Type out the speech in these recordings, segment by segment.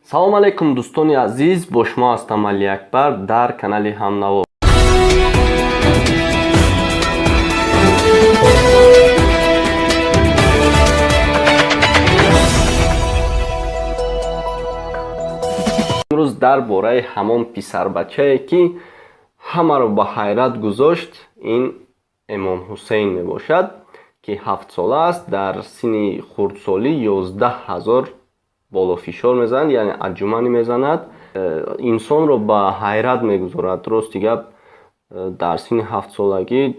Салом алейкум, дӯстони азиз, бо шумо ҳастам Алиакбар дар канали Ҳамнаво. Имрӯз дар бораи ҳамон писарбачае, ки ҳамаро ба ҳайрат гузошт, ин Эмом Ҳусейн мебошад, ки 7-сола аст, дар синни хурдсолӣ 11 000 болофишор мезанад, яъне отжимание мезанад, инсонро ба ҳайрат мегузорад. Рости гап, дар синни 7-солагӣ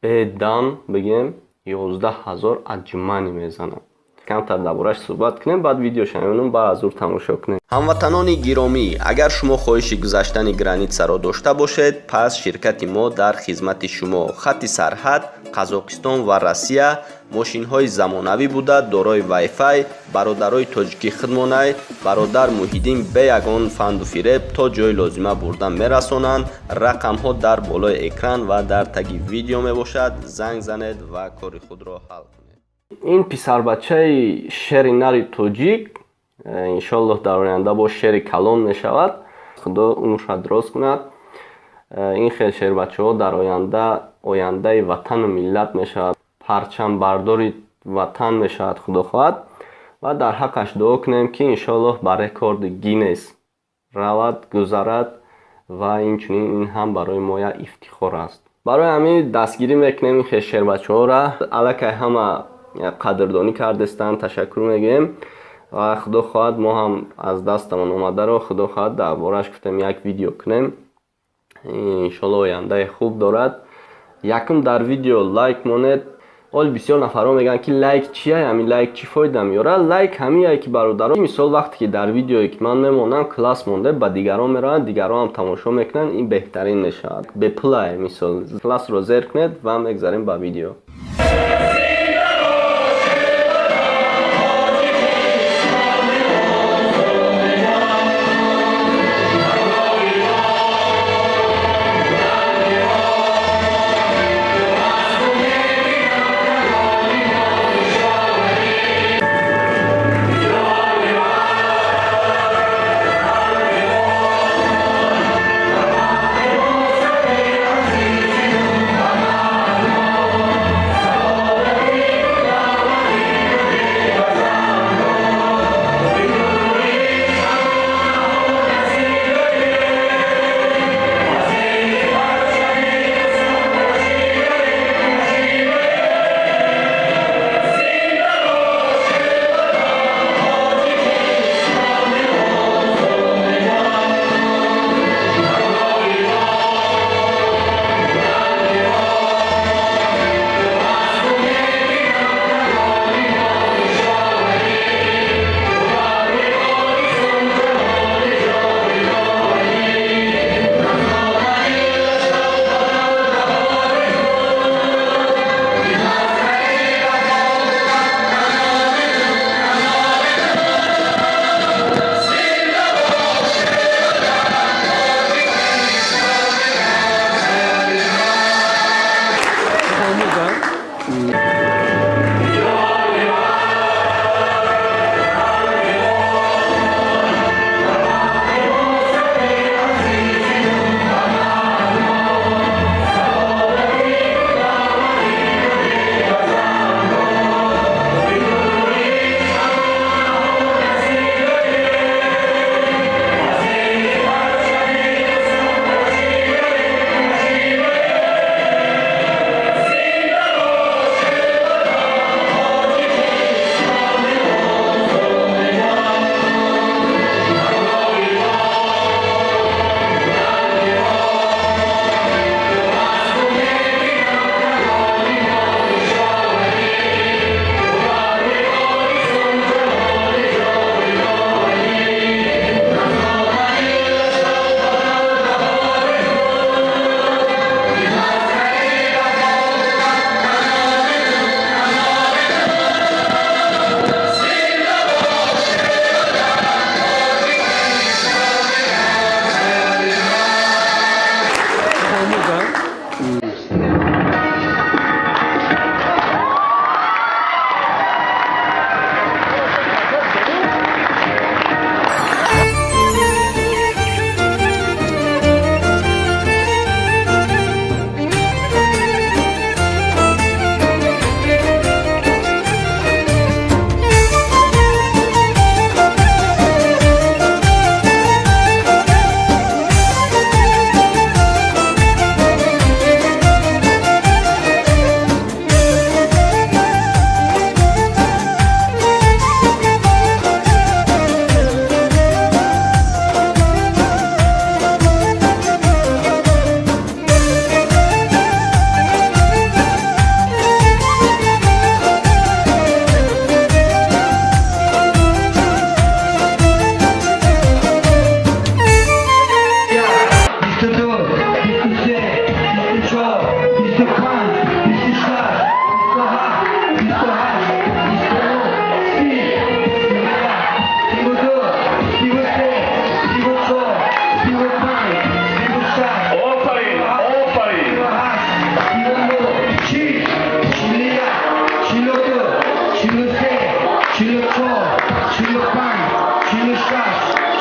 бедам бигем 11 000 отжимание мезанад. Камтар дар борааш суҳбат кунем, баъд видеоша мебинем, баъд аз ур тамошо кунем. Ҳамватанони гиромӣ, агар шумо хоҳиши гузаштани границаро дошта бошед, пас ширкати мо дар хизмати шумо. Хатти сарҳад Қазоқистон ва Россия, мошинҳои замонавӣ буда, дорои вайфай, бародарои тоҷикӣ хидмонай, бародар Муҳиддин бе ягон фанду фиреб то ҷои лозима бурда мерасонанд. Рақамҳо дар болои экран ва дар таги видео мебошад. Занг занед ва кори худро ҳал кунед. Ин писарбачаи шери нари тоҷик, иншоаллоҳ, дар оянда боз шери калон мешавад. Худо умрша дроз кунад. Ин хел шербачаҳо дар оянда ояндаи ватану миллат мешавад, парчамбардори ватан мешавад, худо хоҳад. Ва дар ҳаққаш дуо кунем, ки иншоаллоҳ ба рекорди Гиннес равад, гузарад ва инчунин ин ҳам барои мо як ифтихор аст. Барои ҳамин дастгирӣ мекунем ин хел шербачаҳоро. Аллакай ҳама қадрдонӣ кардестанд, ташаккур мегӯем ва худо хоҳад, мо ҳам аз дастамон омадаро, худо хоҳад, дар борааш гуфтем як видео кунем. Иншоалло, ояндаи хуб дорад. Якум дар видео лайк монед. Ҳол бисёр нафарҳо мегӯянд, ки лайк чия, ҳамин лайк чӣ фоида меорад? Лайк ҳамиае, ки бародаро, мисол, вақте ки дар видеое, ки ман мемонам, класс монда, ба дигарон мераванд, дигарон ҳам тамошо мекунанд, ин беҳтарин мешавад. Бепулае, мисол, классро зер кунед ва мегзарем ба видео.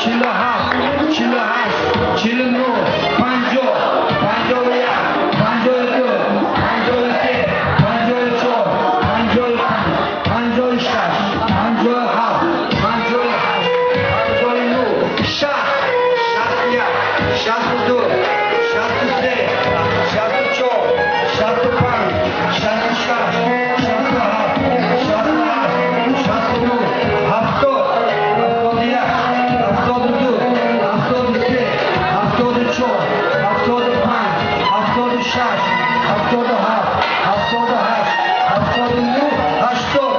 47, 48, 49, 50, 51, 52, 53, 54, 55, 56, 57, 58, 59, 60, 61, 62, 63, 64, 65, 66, 67, 68, 69, 70, 71, 72, 73, 74, 75, 76, 77, 78, 79, 80,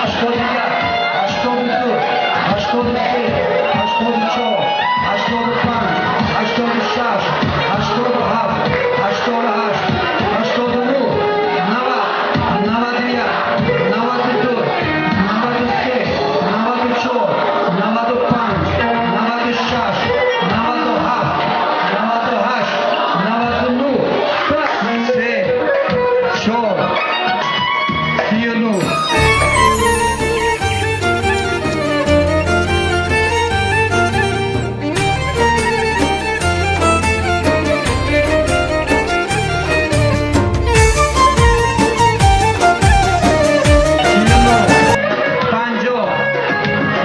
81, 82, 83, 84, 85, 86, 87, 88, 89, 90, 91, 92, 93, 94, 95, 96, 97, 98, 99, 3, 4, 39. 50, 51, 52, 53,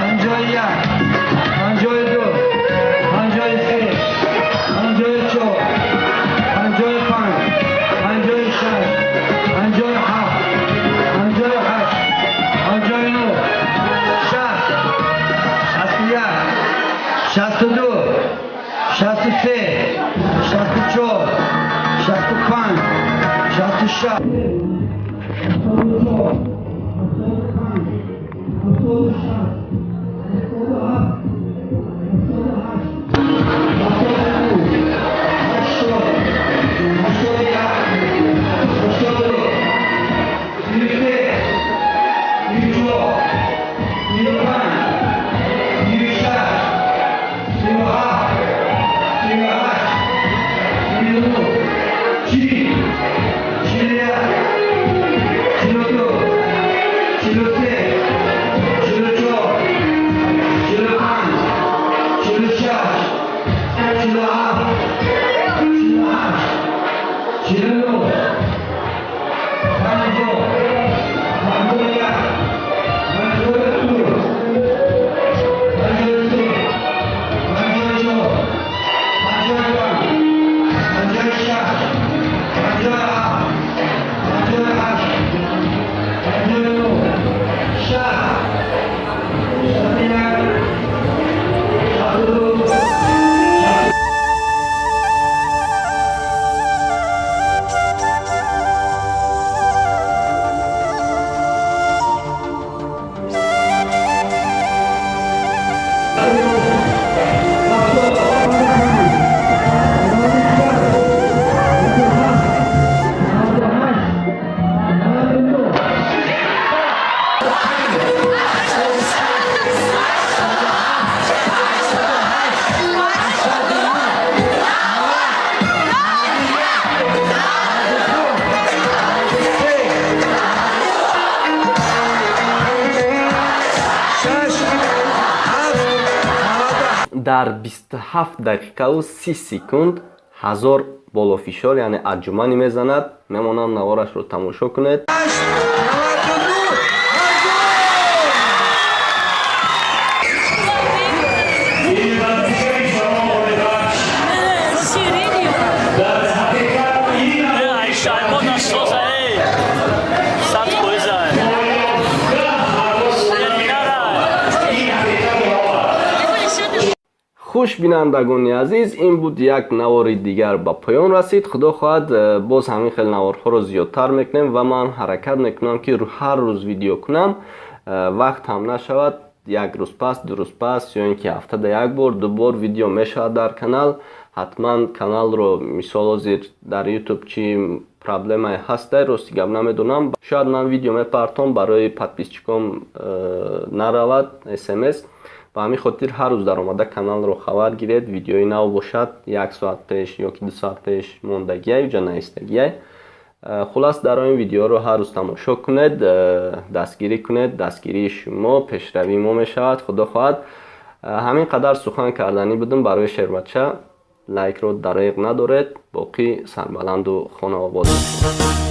54, 55, 56, 57, 58, 59, 60, 61, 62, 63, 64, 65, 66, 74, Дар 27 дақиқаву 30 секунд 1000 болофишор, яъне отжимание мезанад. Мемонам, наворашро тамошо кунед. Хуш, бинандагони азиз, ин буд, як навори дигар ба поён расид. Худо хоҳад, боз ҳамин хел наворҳоро зиёдтар мекунем ва ман ҳаракат мекунам, ки ҳар рӯз видео кунам. Вақт ҳам нашавад, як рӯз пас, 2 рӯз пас ё ин ки ҳафтада як бор, ду бор видео мешавад дар канал. Ҳатман каналро, мисол, ҳозир дар Ютуб чӣ проблемае ҳастай, рости гап намедонам. Шояд ман видео мепартом, барои подписчиком наравад смс. Ба ҳамин хотир ҳар рӯз даромада каналро хабар гиред. Видеои нав бошад, як соат пеш ё ки 2 соат пеш мондагиай, уҷа наистагиай. Хулас, дар ин видеоро ҳар рӯз тамошо кунед, дастгирӣ кунед. Дастгирии шумо пешравии мо мешавад, худо хоҳад. Ҳамин қадар сухан карданӣ будам барои шербача. Лайкро дареғ надоред. Боқӣ сарбаланду хонаобод бошед.